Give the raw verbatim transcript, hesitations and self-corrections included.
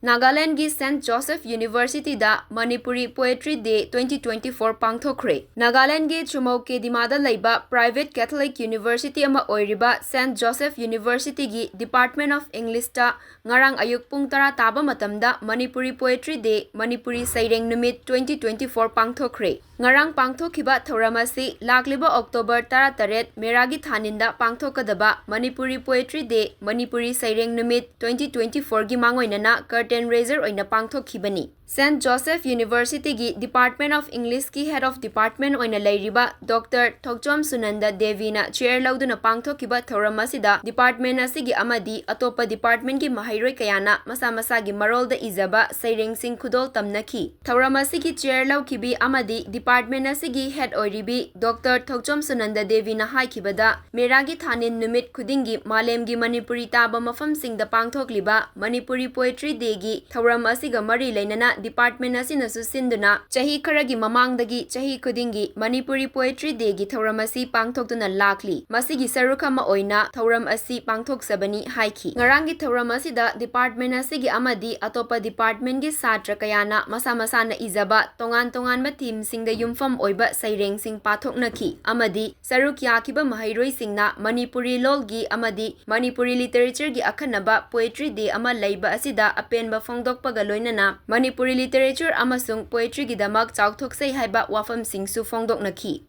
ꯅꯥꯒꯥꯂꯦꯟꯗꯒꯤ saint Joseph ꯌꯨꯅꯤꯚꯔꯁꯤꯇꯤꯗ Manipuri Poetry Day twenty twenty-four ꯄꯥꯡꯊꯣꯛꯈ꯭ꯔꯦ꯫ ꯅꯥꯒꯥꯂꯦꯟꯗꯒꯤ ꯆꯨꯃꯧꯀꯦꯗꯤꯃꯥꯗ ꯂꯩꯕ private Catholic University ꯑꯃ ꯑꯣꯏꯔꯤꯕ ꯁꯦꯟꯠ ꯖꯣꯁꯦꯐ ꯌꯨꯅꯤꯚꯔꯁꯤꯇꯤꯒꯤ Department of Englishꯇ ꯉꯔꯥꯡ ꯑꯌꯨꯛ ꯄꯨꯡ ꯇꯔꯥ ꯇꯥꯕ ꯃꯇꯝꯗ ꯃꯅꯤꯄꯨꯔꯤ Poetry Day, ꯃꯅꯤꯄꯨꯔꯤ ꯁꯩꯔꯦꯡ ꯅꯨꯃꯤꯠ twenty twenty-four ꯄꯥꯡꯊꯣꯛꯈ꯭ꯔꯦ꯫ ꯉꯔꯥꯡ ꯄꯥꯡꯊꯣꯛꯈꯤꯕ ꯊꯧꯔꯝ ꯑꯁꯤ ꯂꯥꯛꯂꯤꯕ October ꯇꯔꯥꯇꯔꯦꯠ ꯃꯦꯔꯥꯒꯤ ꯊꯥꯅꯤꯟꯗ ꯄꯥꯡꯊꯣꯛꯀꯗꯕ ꯃꯅꯤꯄꯨꯔꯤ Poetry Day, ꯃꯅꯤꯄꯨꯔꯤ ꯁꯩꯔꯦꯡ ꯅꯨꯃꯤꯠ twenty twenty-fourꯒꯤ ꯃꯥꯡꯑꯣꯏꯅꯅ curtain raiser ꯑꯣꯏꯅ ꯄꯥꯡꯊꯣꯛꯈꯤꯕꯅꯤ꯫ ꯁꯦꯟꯠ ꯖꯣꯁꯦꯐ ꯌꯨꯅꯤꯚꯔꯁꯤꯇꯤꯒꯤ Department of Englishꯀꯤ Head of Department ꯑꯣꯏꯅ ꯂꯩꯔꯤꯕ Doctor ꯊꯣꯛꯆꯣꯝ ꯁꯨꯅꯟꯗ ꯗꯦꯕꯤꯅ chair ꯂꯧꯗꯨꯅ ꯄꯥꯡꯊꯣꯛꯈꯤꯕ ꯊꯧꯔꯝ ꯑꯁꯤꯗ department ꯑꯁꯤꯒꯤ ꯑꯃꯗꯤ ꯑꯇꯣꯞꯄ departmentꯀꯤ ꯃꯍꯩꯔꯣꯏ ꯀꯌꯥꯅ ꯃꯁꯥ ꯃꯁꯥꯒꯤ ꯃꯔꯣꯜꯗ ꯏꯖꯕ ꯁꯩꯔꯦꯡꯁꯤꯡ ꯈꯨꯗꯣꯜ ꯇꯝꯅꯈꯤ꯫ ꯊꯧꯔꯝ ꯑꯁꯤꯒꯤ chair ꯂꯧꯈꯤꯕꯤ ꯑꯃꯗꯤ department ꯑꯁꯤꯒꯤ head ꯑꯣꯏꯔꯤꯕꯤ Doctor ꯊꯣꯛꯆꯣꯝ ꯁꯨꯅꯟꯗ ꯗꯦꯕꯤꯅ ꯍꯥꯏꯈꯤꯕꯗ, ꯃꯦꯔꯥꯒꯤ ꯊꯥꯅꯤꯟ ꯅꯨꯃꯤꯠ ꯈꯨꯗꯤꯡꯒꯤ ꯃꯥꯂꯦꯝꯒꯤ ꯃꯅꯤꯄꯨꯔꯤ ꯇꯥꯕ ꯃꯐꯝꯁꯤꯡꯗ ꯄꯥꯡꯊꯣꯛꯂꯤꯕ ꯃꯅꯤꯄꯨꯔꯤ Poetry Dayꯒꯤ ꯊꯧꯔꯝ ꯑꯁꯤꯒ ꯃꯔꯤ ꯂꯩꯅꯅ department ꯑꯁꯤꯅꯁꯨ ꯁꯤꯟꯗꯨꯅ ꯆꯍꯤ ꯈꯔꯒꯤ ꯃꯃꯥꯡꯗꯒꯤ ꯆꯍꯤ ꯈꯨꯗꯤꯡꯒꯤ ꯃꯅꯤꯄꯨꯔꯤ Poetry Dayꯒꯤ ꯊꯧꯔꯝ ꯑꯁꯤ ꯄꯥꯡꯊꯣꯛꯇꯨꯅ ꯂꯥꯛꯂꯤ꯫ ꯃꯁꯤꯒꯤ ꯁꯔꯨꯛ ꯑꯃ ꯑꯣꯏꯅ ꯊꯧꯔꯝ ꯑꯁꯤ ꯄꯥꯡꯊꯣꯛꯆꯕꯅꯤ ꯍꯥꯏꯈꯤ꯫ ꯉꯔꯥꯡꯒꯤ ꯊꯧꯔꯝ ꯑꯁꯤꯗ department ꯑꯁꯤꯒꯤ ꯑꯃꯗꯤ ꯑꯇꯣꯞꯄ departmentꯀꯤ ꯁꯥꯇ꯭ꯔ ꯀꯌꯥꯅ ꯃꯁꯥ ꯃꯁꯥꯅ ꯏꯖꯕ ꯇꯣꯉꯥꯟ ꯇꯣꯉꯥꯟꯕ themeꯁꯤꯡꯗ ꯌꯨꯝꯐꯝ ꯑꯣꯏꯕ ꯁꯩꯔꯦꯡꯁꯤꯡ ꯄꯥꯊꯣꯛꯅꯈꯤ ꯑꯃꯗꯤ ꯁꯔꯨꯛ ꯌꯥꯈꯤꯕ ꯃꯍꯩꯔꯣꯏꯁꯤꯡꯅ ꯃꯅꯤꯄꯨꯔꯤ ꯂꯣꯜꯒꯤ ꯑꯃꯗꯤ ꯃꯅꯤꯄꯨꯔꯤ literatureꯒꯤ ꯑꯈꯟꯅꯕ Poetry Day ꯑꯃ ꯂꯩꯕ ꯑꯁꯤꯗ ꯑꯄꯦꯟꯕ ꯐꯣꯡꯗꯣꯛꯄꯒ ꯂꯣꯏꯅꯅ ꯃꯅꯤꯄꯨꯔꯤ literature ꯑꯃꯁꯨꯡ poetryꯒꯤꯗꯃꯛ ꯆꯥꯎꯊꯣꯛꯆꯩ ꯍꯥꯏꯕ ꯋꯥꯐꯝꯁꯤꯡꯁꯨ ꯐꯣꯡꯗꯣꯛꯅꯈꯤ꯫